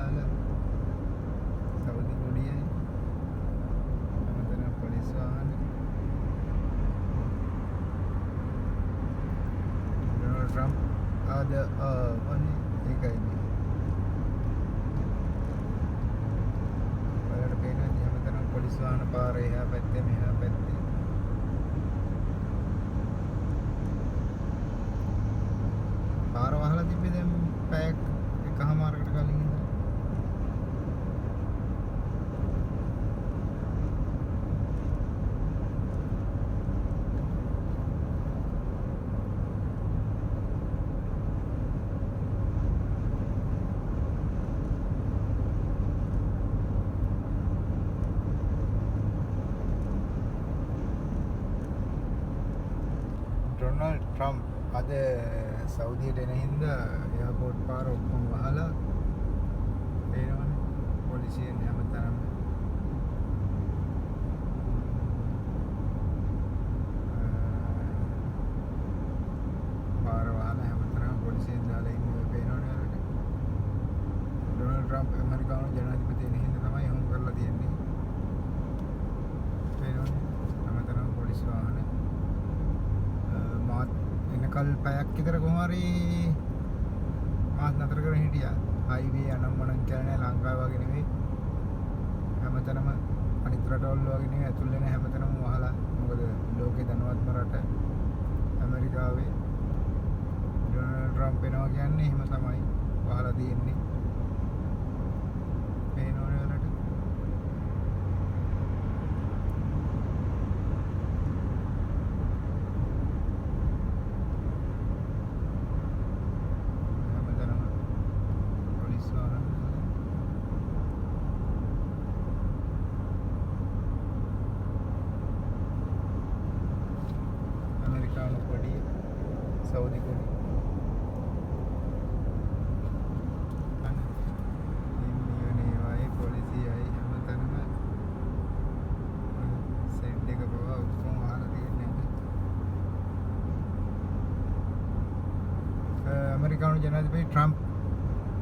දාලා සෞදි කොඩියයි හැමතැනම පොලිස් වාහන. ඩොනල්ඩ් ට්‍රම්ප් අද ආවනේ, ඒකයි මේ. ඔයාලට පේනවා ඇති හැමතැනම පොලිස් වාහන පාරේ එහා පැත්තේ මෙහා පැත්තේ. පාර වහලා තිබ්බේ දැන් පැයක් එකහමාරකට කලින් ඉඳලා. ඩොනල්ඩ් ට්‍රම්ප් අද සෞදියට එන හින්දා එයාපෝට් පාර ඔක්කොම වහලා පේනවනේ පොලිසියෙන් හැමතැනම. පාර වහලා හැමතැනම පොලිසියෙන් දාලා ඉන්නේ ඔය පේනවනේ ඔයාලට. ඩොනල්ඩ් ට්‍රම්ප් ඇමරිකානු ජනාධිපති එන හින්දා තමයි එහෙම කරලා තියෙන්නේ. පේනවනේ හැමතැනම පොලිස් වාහන. මාත් එනකල් පැයක් විතර කොහොම හරි මාත් නතර කරගෙන හිටියා. හයිවේ අනම් මනම් කියලා නෑ, ලංකාව වගේ නෙවෙයි. හැමතැනම අනිත් රටවල් වගේ නෙවෙයි, ඇතුල් වෙන හැමතැනම වහලා. මොකද ලෝකේ ධනවත්ම රට ඇමරිකාවේ ඩොනල්ඩ් ට්‍රම්ප් එනවා කියන්නේ එහෙම තමයි වහලා තියෙන්නේ. පේනවනේ ඔයාලට. හැමතැනම පොලිස් වාහන දාලා. ඇමරිකානු කොඩිය, සෞදි කොඩිය. අන්න ඉන්නේ ඒවායි පොලිසියයි හැමතැනම සෙඩ් එක පවා ඔක්කොම වහලා තියෙන්නේ අද. ඇමරිකානු ජනාධිපති ට්‍රම්ප්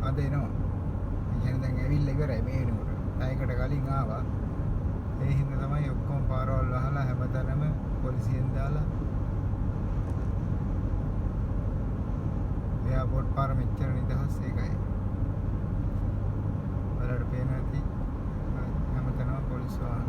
අද එනවා. ඒ කියන්නේ දැන් ඇවිල්ලා ඉවරයි මේ වෙනකොට. පැයකට කලින් ආවා. ඒ හින්දා තමයි ඔක්කොම පාරවල් වහලා හැමතැනම පොලිසියෙන් දාලා එයාපෝට් පාර මෙච්චර නිදහස් ඒකයි. ඔයාලට පේනවා ඇති හැමතැනම පොලිස් වාහන.